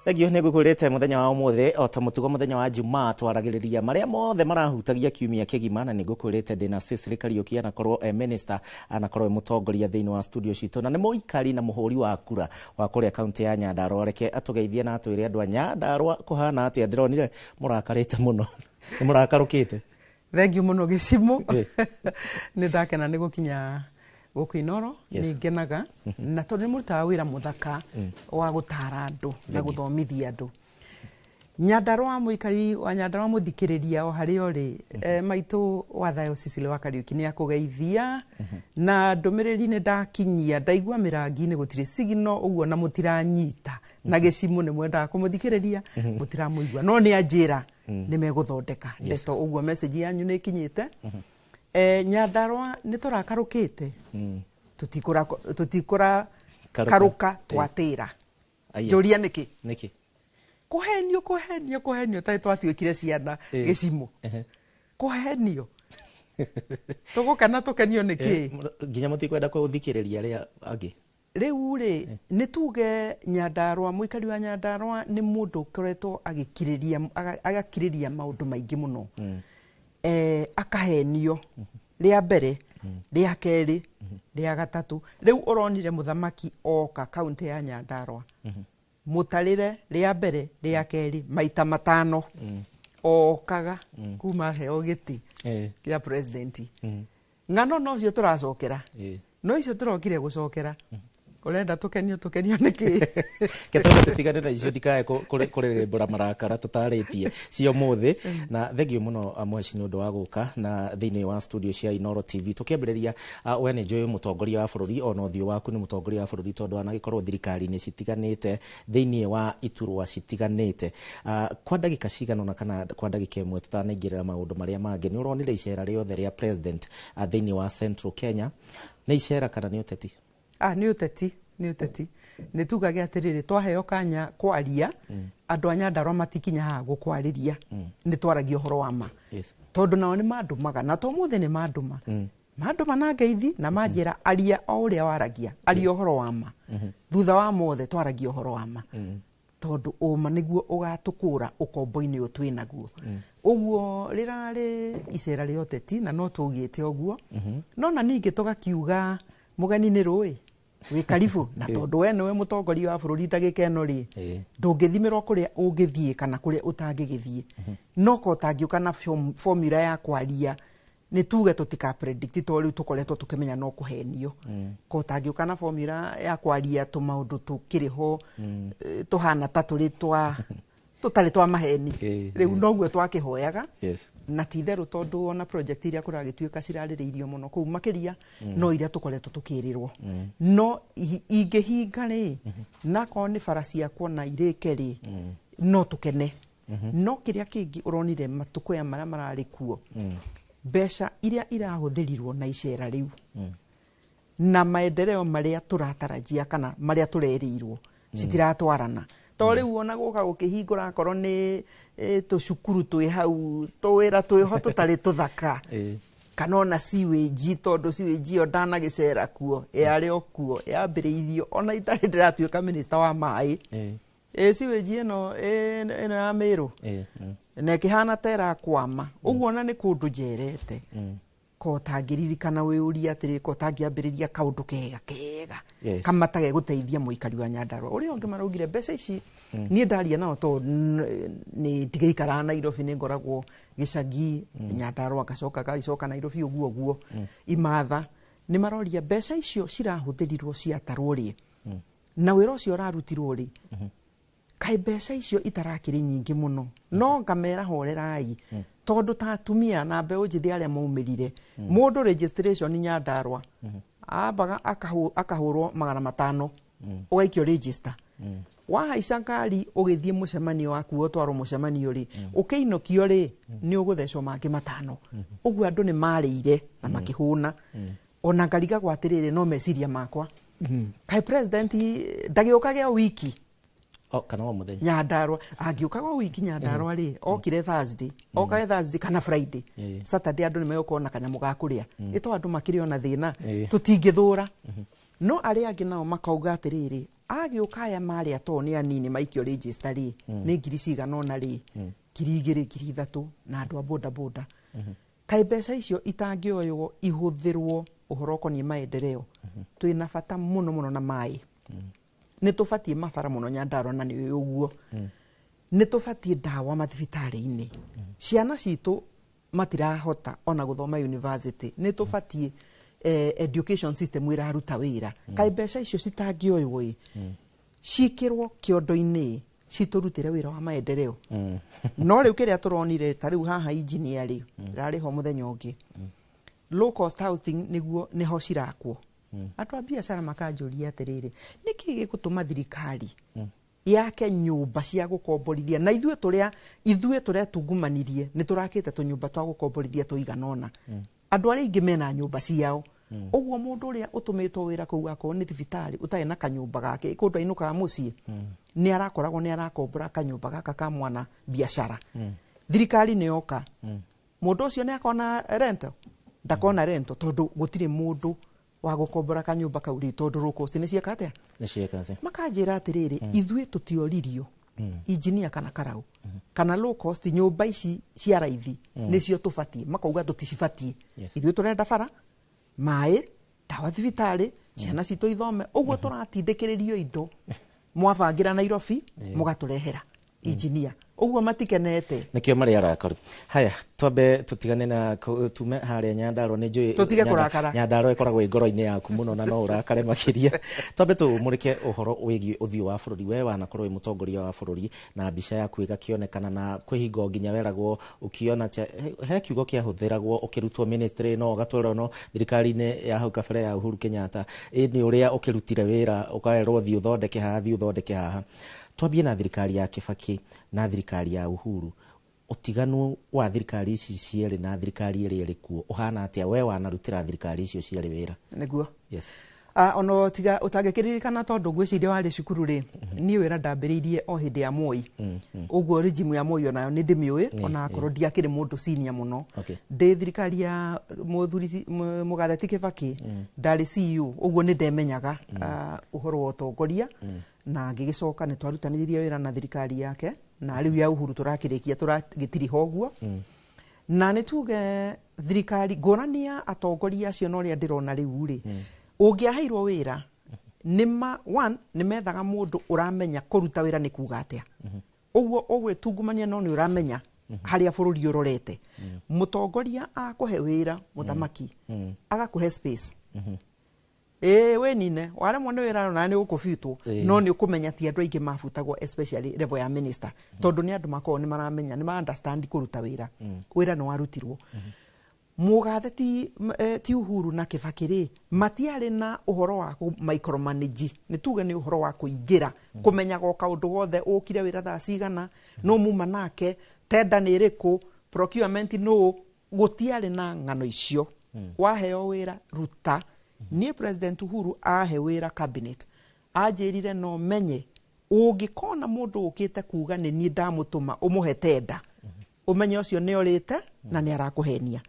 Thengio nĩ ngũkwĩrĩte mũthenya wa ũmũthĩ o ta mũtugo mũthenya wa Jumaa twaragĩrĩria marĩa mothe marahutagia kiumia kĩgima, na nĩ ngũkwĩrĩte ndĩna Cecily Kariuki, anakorwo e minister, anakorwo e mũtongoria thĩinĩ wa studio citũ, na nĩ mũikari na mũhũri wa kura wa kũrĩa kaunti ya Nyandarua. Reke atũgeithie na atwĩre andũ a Nyandarua kũhana atĩa. Ndĩronire mũrakarĩte mũno, nĩ mũrakarũkĩte. Thengiũ mũno Gĩcimũ. Nĩ ndakena nĩ gũkinya gũkũ Inoro. Nĩ ngenaga na tondũ nĩ mũrutaga wĩra mũthaka wa gũtara andũ na gũthomithia andũ. Nyandarũa, mũikari wa Nyandarũa, mũthikĩrĩria o harĩa ũrĩ, maitũ wa thayũ Cecily wa Kariuki nĩ akũgeithia na ndũmĩrĩri nĩ ndakinyia. Ndaigua mĩrangi-inĩ gũtirĩ signal ũguo na mũtiranyita, na Gĩcimũ nĩ mwendaga kũmũthikĩrĩria, mũtiramũigua, no nĩ anjĩra nĩ megũthondeka ndeto ũguo. Message yanyu nĩ ĩkinyĩte. Nyandarũa nĩ tũrakarũkĩte, tũtikũra tũtikũra Karuka. Karuka twatĩra. Aya. Njũria nĩkĩ? Nĩkĩ? Kũhenio, kũhenio, kũhenio tarĩ twatuĩkire ciana. Gĩcimũ, kũhenio tũgũkena tũkenio nĩkĩ? Nginya mũtikwenda kũthikĩrĩria arĩa angĩ. Rĩu rĩ, nĩ tuge Nyandarũa, mũikari wa Nyandarũa nĩ mũndũ ũkoretwo agĩkirĩria, agakirĩria maũndũ maingĩ mũno, akahenio rĩa mbere, rĩa kerĩ, rĩa gatatũ. Rĩu ũronire mũthamaki oka kaunti ya Nyandarũa, mũtarĩre rĩa mbere, rĩa kerĩ, maita 5 okaga kuma heo gĩtĩ kĩa president. Ng'ano nocio tũracokera, no icio tũrokire gũcokera. Ũrenda tũkenio, tũkenio nĩkĩ? Ketwende tũtigane na icio, ndikae kũrĩrĩmbũra marakara tũtarĩtie cio mũthĩ. Na thengio mũno, Mweshi, nĩ ũndũ wa gũka na thĩinĩ wa studio cia Inoro TV. Tũkĩambĩrĩria, we nĩ njũĩ mũtongoria wa bũrũri, ona ũthiũ waku nĩ mũtongoria wa bũrũri, tondũ anagĩkorwo thirikari-inĩ citiganĩte thĩinĩ wa iturwa citiganĩte. Kwa ndagĩka cigana ũna kana kwa ndagĩka 1 tũtanaingĩrĩra maũndũ marĩa mangĩ, nĩ ũronire icera rĩothe rĩa president thĩinĩ wa Central Kenya, nĩ icera kana nĩ ũteti? Ah, nĩ ũteti, nĩ ũteti. Nĩ tugage atĩrĩrĩ, twaheo kanya kwaria, andũ a Nyandarua matikinya haha gũkwarĩria, nĩ twaragia ũhoro wa ma, tondũ nao nĩ mandũmaga, na to mũthĩ nĩ mandũma, mandũma na ngeithi na manjĩra aria o ũrĩa waragia, aria ũhoro wa ma. Thutha wa mothe twaragia ũhoro wa ma, tondũ ũma nĩguo ũgatũkũra ũkombo-inĩ ũyũ twĩ naguo. Ũguo rĩrarĩ icera rĩa ũteti, na no tũgĩte ũguo. No na ningĩ tũgakiuga mũgeni nĩ rũĩ wĩ karibu, na tondũ we nĩwe mũtongoria wa bũrũri ndagĩka ĩno rĩ, ndũngĩthimĩrwo kũrĩa ũngĩthiĩ kana kũrĩa ũtangĩgĩthiĩ. No ko ũtangĩũka na formula ya kwaria, nĩ tuge tũtika predict, to rĩu tũkoretwo tũkĩmenya no kũhenio. Ko ũtangĩũka na formula ya kwaria tũmaũndũ tũkĩrĩ ho, tũhana ta tũrĩ twa tũtarĩ twa maheni, rĩu noguo twakĩhoyaga. Na ti itherũ, tondũ ona project iria kũragĩtuĩka cirarĩrĩirio mũno kũu makĩria no iria tũkoretwo tũkĩrĩrwo, no ingĩhinga rĩ, nakorwo nĩ bara ciakwo na irĩke rĩ, no tũkene. No kĩrĩa kĩngĩ ũronire matukũ ya marĩa mararĩ kuo, mbeca iria irahũthĩrirwo na icera rĩu na maendeleo marĩa tũratarajia kana marĩa tũrerĩirwo citiratwarana, to rĩu ona gũka gũkĩhingũra, akorwo nĩ tũcukuru twĩ hau, tũwĩra twĩho tũtarĩ tũthaka, kana ona sewage, tondũ sewage ĩyo ndanagĩcera kuo, yarĩ o kuo yambĩrĩirio ona itarĩ ndĩratuĩka minister wa maĩ. Sewage ĩno ĩno ya Mĩrũ na ĩkĩhana ta ĩrakwama ũguo, ona nĩ kũndũ njerete ko ũtangĩririkana wĩũrie atĩrĩrĩ, ko ũtangĩambĩrĩria kaũndũ kega kega kamata gegũteithia mũikari wa Nyandarua. Ũrĩa ũngĩ maraugire mbeca ici, niĩ ndaria nao, to nĩ ndigĩikaraga Nairobi, nĩ ngoragwo gĩcagi Nyandarua, ngacoka ngagĩcoka Nairobi ũguo ũguo imatha, nĩ maroria mbeca icio cirahũthĩrirwo ciatarwo rĩ, na wĩra ũcio ũrarutirwo rĩ, kaĩ mbeca icio itarakĩrĩ nyingĩ mũno? No ngamera horerai, tondũ ta atumia na mbeũ njĩthĩ arĩa maumĩrire, mũndũ registration Nyandarua ambaga akahũrwo 500, ũgaikio register, wahaica ngari ũgĩthiĩ mũcemanio waku, ũtwarwo mũcemanio rĩ, ũkĩinũkio rĩ, nĩ ũgũthecwo mangĩ 500. Ũguo andũ nĩ marĩire na makĩhũna. Ona ngarigagwo atĩrĩrĩ, no meciria makwa, kaĩ president ndagĩũkage o wiki? O, kana o mũthenya. Nyandarua angĩũkaga o wiki, Nyandarua rĩ, okire Thursday, okage Thursday kana Friday, Saturday andũ nĩ megũkorwo na kanyamũ ga kũrĩa, ĩto andũ makĩrĩ ona thĩna, tũtingĩthũra. No arĩa angĩ nao makauga atĩrĩrĩ, Agĩũka aya marĩa to nĩ anini maikio register rĩ, nĩ ngiri cigana ũna rĩ, 2000, 3000 na andũ a boda boda. Kaĩ mbeca icio itangĩoywo ihũthĩrwo ũhoro ũkoniĩ maendeleo? Twĩna bata mũno mũno na maĩ. Nĩ tũbatiĩ mabara mũno Nyandarua, na nĩ ũguo. Nĩ tũbatiĩ ndawa mathibitarĩ-inĩ. Ciana citũ matirahota ona gũthoma university. Nĩ tũbatiĩ education system ĩraruta wĩra. Kaĩ mbeca icio citangĩoywo ĩ, cikĩrwo kĩondo-inĩ, citũrutĩre wĩra wa maendeleo? No rĩu kĩrĩa tũronire ta rĩu haha engineer rĩ, rarĩ ho mũthenya ũngĩ, low cost housing nĩguo nĩho cirakwo. Andũ a biacara makanjũria atĩrĩrĩ, nĩkĩ gĩgũtũma thirikari yake nyũmba cia gũkomborithia, na ithuĩ tũrĩa ithuĩ tũretungumanirie nĩ tũrakĩte tũnyũmba twa gũkomborithia tũigana ũna? Andũ arĩa aingĩ mena nyũmba ciao. Ũguo mũndũ ũrĩa ũtũmĩtwo wĩra kũu, akorwo nĩ thibitarĩ, ũtarĩ na kanyũmba gake kũndũ ainũkaga mũciĩ, nĩ arakoragwo nĩ arakombora kanyũmba gaka ka mwana biacara. Thirikari nĩ yoka, mũndũ ũcio nĩ akona rento? Ndakona rento, tondũ gũtirĩ mũndũ wa gũkombora kanyũmba kau rĩ, tondũ low cost nĩ cieka atĩa? Nĩ cieka cia. Makanjĩra atĩrĩrĩ, ithuĩ tũtioririo engineer kana karau kana low cost nyũmba ici cia raithi nĩcio tũbatiĩ. Makauga tũticibatiĩ. Ithuĩ tũrenda bara, maĩ, ndawa thibitarĩ, ciana citũ ithome. Ũguo tũratindĩkĩrĩrio indo mwabangĩra Nairobi, mũgatũrehera engineer. Ũguo matikenete. Nĩkĩo marĩ arakaru. Haya, twambe tũtigane na tume harĩa Nyandarua, nĩ njũĩ. Tũtige kũrakara. Nyandarua ĩkoragwo ĩ ngoro-inĩ yaku mũno na no ũrakare makĩria. Twambe tũmũrĩke ũhoro wĩgiĩ ũthiũ wa bũrũri. We wanakorwo wĩ mũtongoria wa bũrũri na mbica yaku ĩgakĩonekana, na kwĩ hingo nginya weragwo ũkiona he kiugo kĩahũthĩragwo ũkĩrutwo ministry no ũgatwarwo no thirikari-inĩ ya hau kabere ya Uhuru Kenyatta, ĩ nĩ ũrĩa ũkĩrutire wĩra, ũkaerwo thiĩ ũthondeke haha, thiĩ ũthondeke haha. Twambie na thirikari ya Kibaki na thirikari ya Uhuru. Ũtiganu wa thirikari ici cierĩ na thirikari ĩrĩa ĩrĩ kuo ũhana atĩa? We wanarutĩra thirikari icio cierĩ wĩra. Nĩguo. Yes. Ono tiga ũtangĩkĩririkana, tondũ ngwĩciria warĩ cukuru rĩ, niĩ wĩra ndambĩrĩirie o hĩndĩ ya Moi. Ũguo regime ya Moi onayo nĩ ndĩmĩũĩ, ona akorwo ndiakĩrĩ mũndũ senior mũno. Ndĩ thirikari ya mũthuri mũgathe ti Kibaki, ndarĩ CEO, ũguo nĩ ndemenyaga ũhoro wa ũtongoria, na ngĩgĩcoka nĩ twarutanĩirie wĩra na thirikari yake, na rĩu ya Uhuru tũrakĩrĩkia tũragĩtiriha ũguo. Na nĩ tuge thirikari ngũrani ya atongoria acio na ũrĩa ndĩrona rĩu rĩ, ũngĩaheirwo wĩra nĩma one nĩ methaga mũndũ ũramenya kũruta wĩra nĩ kuga atĩa. Ũguo ũgwĩtungumania, no nĩ ũramenya harĩa bũrũri ũrorete. Mũtongoria akũhe wĩra, mũthamaki agakũhe space, ĩĩ, wĩnine, waremwo nĩ wĩra na nĩ ũkũbutwo. No nĩ ũkũmenya ti andũ aingĩ mabutagwo, especially level ya minister, tondũ nĩ andũ makoragwo nĩ maramenya, nĩ ma understand kũruta wĩra. Wĩra nĩ warutirwo. Mũgathe ti Uhuru na Kibaki rĩ, matiarĩ na ũhoro wa kũ micromanage, nĩ tuge nĩ ũhoro wa kũingĩra kũmenyaga o kaũndũ gothe, ũkire wĩra thaa cigana, no muma nake, tenda nĩ ĩrĩkũ, procurement nũ. Gũtiarĩ na ng'ano icio. Waheo wĩra, ruta. Niĩ President Uhuru ahe wĩra cabinet, anjĩrire no menye ũngĩkona mũndũ ũkĩte kuga nĩ niĩ ndamũtũma ũmũhe tenda, ũmenye ũcio nĩ orĩte na nĩ arakũhenia.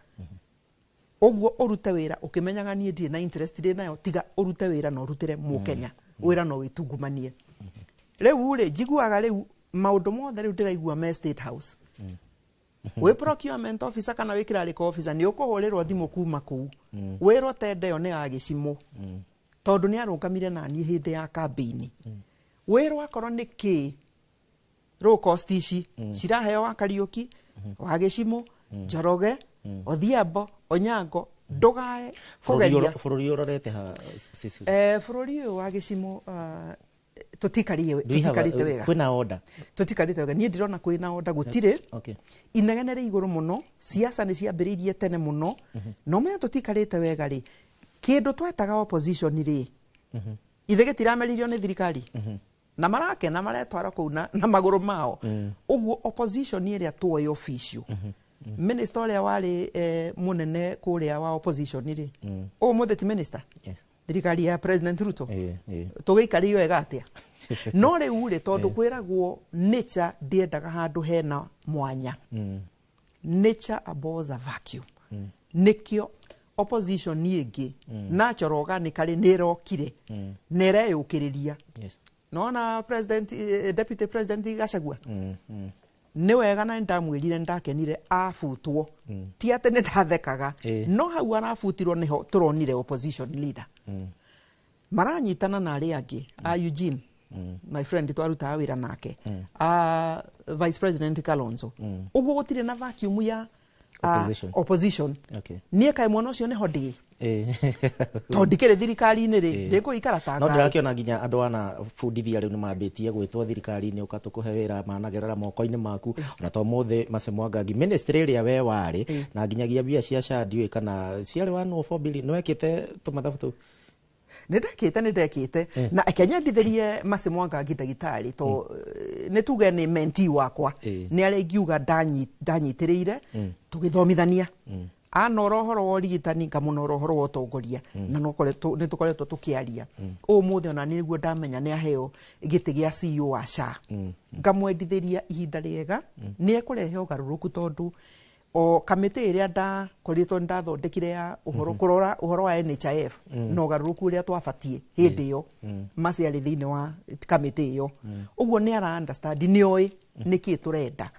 Ũguo ũrute wĩra ũkĩmenyaga niĩ ndirĩ na interest ndĩ nayo, tiga ũrute wĩra na ũrutĩre mũkenya wĩra no wĩtungumanie. Rĩu rĩ, njiguaga rĩu maũndũ mothe rĩu ndĩraigua me State House, wĩ procurement officer kana wĩ clerical officer, nĩ ũkũhũrĩrwo thimũ kuma kũu wĩrwo tenda ĩyo nĩ ya gĩcimũ, tondũ nĩ arũgamire naniĩ hĩndĩ ya kambĩini. Wĩrwo akorwo nĩ kĩ low cost ici ciraheo wa Kariũki, wa Gĩcimũ, Njoroge, Odhiambo, Onyango, ndũgae Bũrũri kũgeria. Bũrũri ũrorete ha, Cecily? Bũrũri ũyũ wa gĩcimũ, tũtikarĩte Do you have a- tũtikarĩte wega. Kwĩna order? Tũtikarĩte wega. Niĩ ndirona kwĩna order, gũtirĩ. Inegene rĩ igũrũ mũno, siasa nĩ ciambĩrĩirie tene mũno, no menya tũtikarĩte wega rĩ, kĩndũ twetaga opposition rĩ, ithe gĩtirameririo nĩ thirikari na marakena maretwara kũu na magũrũ mao. Ũguo opposition ĩrĩa tuoĩ official minister ũrĩa warĩ mũnene kũrĩa wa opposition rĩ, ũmũthĩ ti minister thirikari ya President Ruto. Ĩĩ, ĩĩ. Tũgĩikarĩire wega atĩa? No rĩu rĩ, tondũ kwĩragwo nature ndĩendaga handũ hena mwanya, nature abhors a vacuum, nĩkĩo opposition ĩngĩ natural organically nĩ ĩrokire na ĩreyũkĩrĩria. Nona president deputy president Gachagua nĩ wega na ndamwĩrire ndakenire abutwo ti atĩ nĩ ndathekaga no hau arabutirwo nĩho tũronire opposition leader maranyitana na arĩa angĩ a Eugene my friend twarutaga wĩra nake a vice president Kalonzo ũguo gũtirĩ na vacuum ya opposition. Okay. Niĩ kaĩ mwana ũcio nĩho ndĩ tondũ ndikĩrĩ thirikari-inĩ rĩ ndĩkũikara ta no ndĩrakĩona nginya andũ ana bundithia rĩu nĩmambĩtie gwĩtwo thirikari-inĩ ũka tũkũhe wĩra managerera moko-inĩ maku ona to mũthĩ Mercy Mwangangi ministry ĩrĩa we warĩ na nginyagia mbia cia SHA ndiũĩ kana ciarĩ 104 billion nĩwekĩte tũmathabu tũu. Nĩ ndekĩte na kenyendithĩrie Mercy Mwangangi ndagĩtarĩ to nĩ tuge nĩ mentee wakwa nĩ arĩa ingiuga ndanyitĩrĩire tũgĩthomithania anora ũhoro wa ũrigitani ngamũnora ũhoro wa ũtongoria na nĩ tũkoretwo tũkĩaria ũmũthĩ ona nĩguo ndamenya nĩ aheo gĩtĩ gĩa CEO wa SHA ngamwendithĩria ihinda rĩega nĩ ekũrehe ũgarũrũku tondũ o kamĩtĩ ĩrĩa ndakoretwo ndathondekire ya ũhoro kũrora ũhoro wa NHIF na ũgarũrũku ũrĩa twabatiĩ hĩndĩ ĩyo Mercy arĩ thĩinĩ wa kamĩtĩ ĩyo ũguo nĩ ara understand nĩ oĩ nĩkĩ tũrenda.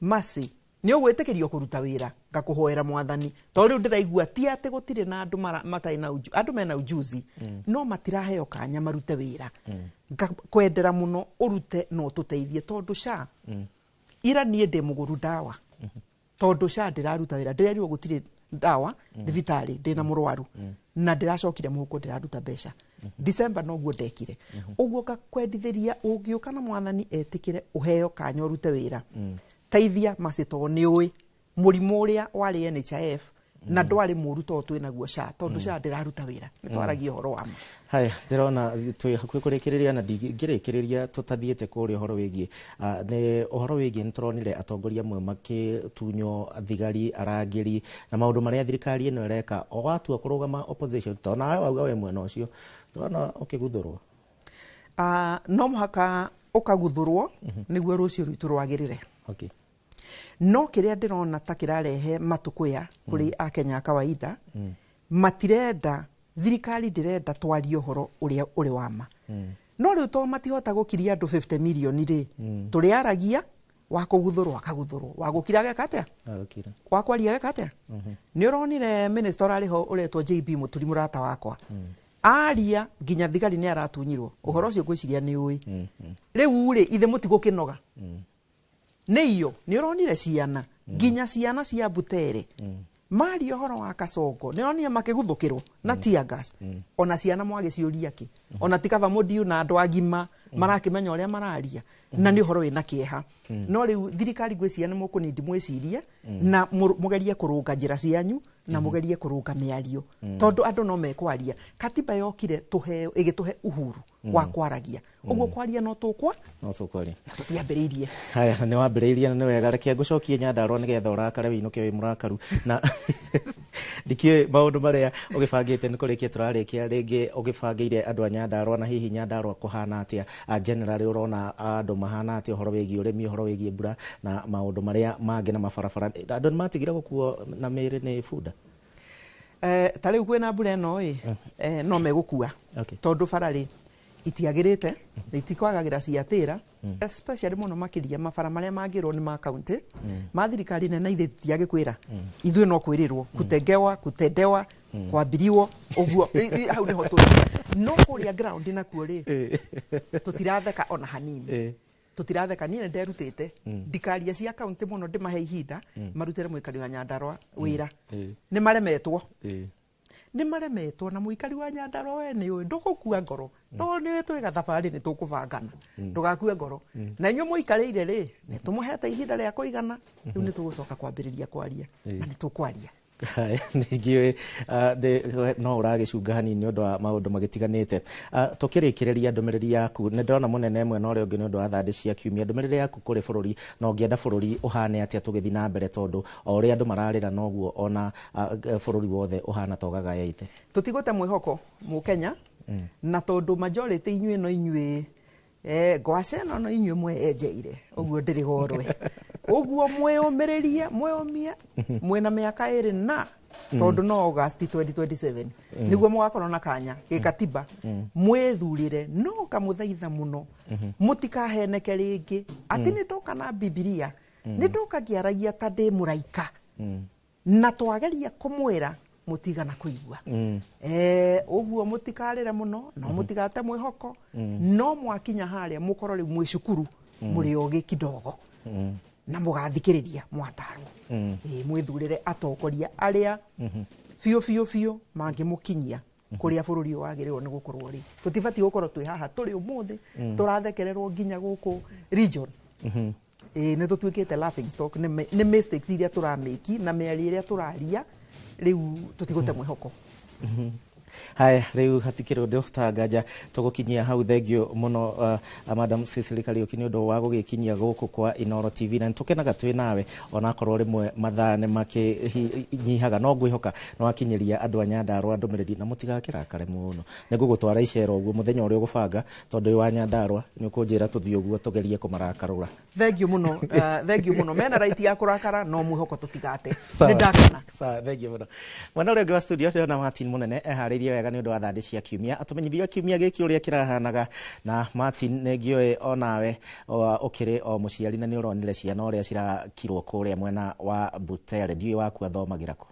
Mercy nĩ ũgwĩtĩkĩrio kũruta wĩra ngakũhoera mwathani tondũ rĩu ndĩraigua ti atĩ gũtirĩ na andũ matarĩ na andũ mena ujuzi no matiraheo kanya marute wĩra ngakwendera mũno ũrute no ũtũteithie tondũ SHA ira niĩ ndĩ mũgũru ndawa tondũ SHA ndĩraruta wĩra ndĩrerirwo gũtirĩ ndawa thibitarĩ ndĩna mũrwaru na ndĩracokire mũhuko ndĩraruta mbeca December noguo ndekire ũguo ngakwendithĩria ũngĩũka na mwathani etĩkĩre ũheo kanya ũrute wĩra teithia Mercy tondũ nĩ ũĩ mũrimũ ũrĩa warĩ NHIF na ndwarĩ mũru tondũ twĩnaguo SHA tondũ SHA ndĩraruta wĩra nĩ twaragia ũhoro wa ma. Haya ndĩrona twĩ hakuhĩ kũrĩkĩrĩria na ndingĩrĩkĩrĩria tũtathiĩte kũrĩa ũhoro wĩgiĩ nĩ ũhoro wĩgiĩ nĩ tũronire atongoria amwe makĩtunywo thigari arangĩri na maũndũ marĩa thirikari ĩno ĩreka o watua kũrũgama opposition tondũ nawe wauga wĩ mwena ũcio ndĩrona ũkĩguthũrwo. No mũhaka ũkaguthũrwo nĩguo rũciũ rwitũ rwagĩrĩre. Okay. No kĩrĩa ndĩrona ta kĩrarehe matũkũya kũrĩ akenya a kawaida matirenda thirikari ndĩrenda twarie ũhoro ũrĩa ũrĩ wa ma no rĩu to matihota gũkiria andũ 50 milioni rĩ tũrĩaragia wa kũguthũrwo akaguthũrwo wa gũkira ageka atĩa Agũkira. Wa kwaria ageka atĩa nĩ ũronire minister ũrarĩ ho ũretwo JB Mũturi mũrata wakwa aria nginya thigari nĩ aratunyirwo ũhoro ũcio ngwĩciria nĩ ũĩ rĩu rĩ ithe mũtigũkĩnoga nĩ iyo nĩ ũronire ciana nginya ciana cia Butere maria ũhoro wa Kasongo nĩ ũronire makĩguthũkĩrwo na tear gas ona ciana mwagĩciũria kĩ ona ti kaba mũndiũ na andũ agima marakĩmenya ũrĩa mararia na nĩ ũhoro wĩna kĩeha no rĩu thirikari ngwĩciria nĩ mũkũnindi mwĩcirie na mũgerie kũrũnga njĩra cianyu na mũgerie kũrũnga mĩario tondũ andũ no mekwaria katiba yokire tũheo ĩgĩtũhe uhuru wa kwaragia ũguo kwaria no tũkwa No tũkwaria. Na tũtiambĩrĩirie. Haya nĩ wambĩrĩirie na nĩ wega reke ngũcokie Nyandarũa nĩgetha ũrakare wĩinũke wĩ mũrakaru na ndikĩũĩ maũndũ marĩa ũgĩbangĩte nĩ kũrĩkia tũrarĩkia rĩngĩ ũgĩbangĩire andũ a Nyandarũa na hihi Nyandarũa kũhana atĩa generally ũrona andũ mahana atĩa ũhoro wĩgiĩ ũrĩmi ũhoro wĩgiĩ mbura na maũndũ marĩa mangĩ na mabarabara andũ nĩ matigire gũkuo na mĩĩrĩ nĩ bunda. Ta rĩu kwĩna mbura ĩno ĩ no megũkua tondũ bara rĩ itiagĩrĩte itikwagagĩra ciatĩra especially mũno makĩria mabara marĩa mangĩrwo nĩ ma county ma thirikari nene ithe titiagĩkwĩra ithuĩ no kwĩrĩrwo kutengewa kutendewa kwambiriwo ũguo hau nĩho tũrĩ no kũrĩa ground nakuo rĩ tũtiratheka ona hanini tũtiratheka niĩ nĩ nderutĩte ndikaria cia county mũno ndĩmahe ihinda marutĩre mũikari wa Nyandarũa wĩra nĩ maremetwo nĩ maremetwo na mũikari wa Nyandarũa we nĩ ũĩ ndũgũkua ngoro tondũ nĩ twĩ gathabarĩ nĩ tũkũbangana ndũgakue ngoro na inyuĩ mũikarĩire rĩ nĩ tũmũhete ihinda rĩa kũigana rĩu nĩ tũgũcoka kwambĩrĩria kwaria na nĩ tũkwaria. Haya, ningĩ no ũragĩcunga hanini nĩ ũndũ wa maũndũ magĩtiganĩte. Tũkĩrĩkĩrĩria ndũmĩrĩri yaku nĩ ndĩrona mũnene mwena ũrĩa ũngĩ nĩ ũndũ wa thandĩ cia kiumia ndũmĩrĩri yaku kũrĩ bũrũri na ũngĩenda bũrũri ũhane atĩa tũgĩthiĩ na mbere tondũ o ũrĩa andũ mararĩra noguo ona bũrũri wothe ũhana ta ũgagayaite. Tũtigũte mwĩhoko mũkenya na tondũ majority inyuĩ no inyuĩ ngwace ĩno no inyuĩ mweyenjeire ũguo ndĩrĩ gorwe ũguo mwĩyũmĩrĩrie mwĩyũmie mwĩna mĩaka ĩrĩ na Tondũ no August 2027 nĩguo mũgakorwo na kanya gĩkatiba mwĩthurĩre. No kamũthaitha mũno, mũtikaheneke rĩngĩ atĩ nĩ ndoka na Bibilia, nĩ ndoka ngĩaragia ta ndĩ mũraika, na twageria kũmwĩra mũtigana kũigua. Ũguo mũtikarĩre mũno, no mũtigate mwĩhoko, no mwakinya harĩa mũkorwo rĩu mwĩ cukuru, mũrĩ ogĩ kidogo na mũgathikĩrĩria mwatarwo. Ĩĩ, mwĩthurĩre atongoria arĩa biũ biũ biũ mangĩmũkinyia kũrĩa bũrũri ũyũ wagĩrĩirwo nĩ gũkorwo rĩ. Tũtibatiĩ gũkorwo twĩ haha tũrĩ ũmũthĩ, tũrathekererwo nginya gũkũ region. Ĩĩ, nĩ tũtuĩkĩte laughing stock nĩ mistakes iria tũramĩki na mĩario ĩrĩa tũraria. Rĩu tũtigũte mwĩhoko. Haya, rĩu hatikĩrĩ ũndũ ta nganja tũgũkinyia hau. Thengio mũno, Madam Cecily Kariũki, nĩ ũndũ wa gũgĩkinyia gũkũ kwa Inoro TV, na nĩtũkenaga twĩ nawe, onakorwo rĩmwe mathaa nĩ makĩnyihaga, no ngwĩhoka nĩ wakinyĩria andũ a Nyandarũa ndũmĩrĩri, na mũtigakĩrakare mũno. Nĩ ngũgũtwara icero ũguo mũthenya ũrĩa ũgũbanga, tondũ wĩ wa Nyandarũa, nĩ ũkũnjĩra tũthiĩ ũguo tũgerie kũmarakarũra. Thengio mũno, thengio mũno. Mena right ya kũrakara, no mwĩhoko tũtigate. Nĩ ndakena. Sawa, thengio mũno. Mwena ũrĩa ũngĩ wa studio ndĩrona Martin Mũnene eharĩirie wega nĩ ũndũ wa thandĩ cia kiumia, atũmenyithia kiumia gĩkĩ ũrĩa kĩrahanaga. Na Martin, nĩ ngĩũĩ onawe ũkĩrĩ o mũciari na nĩ ũronire ciana ũrĩa cirakirwo kũrĩa mwena wa Butere. Ndiũĩ waku athomagĩra kũ?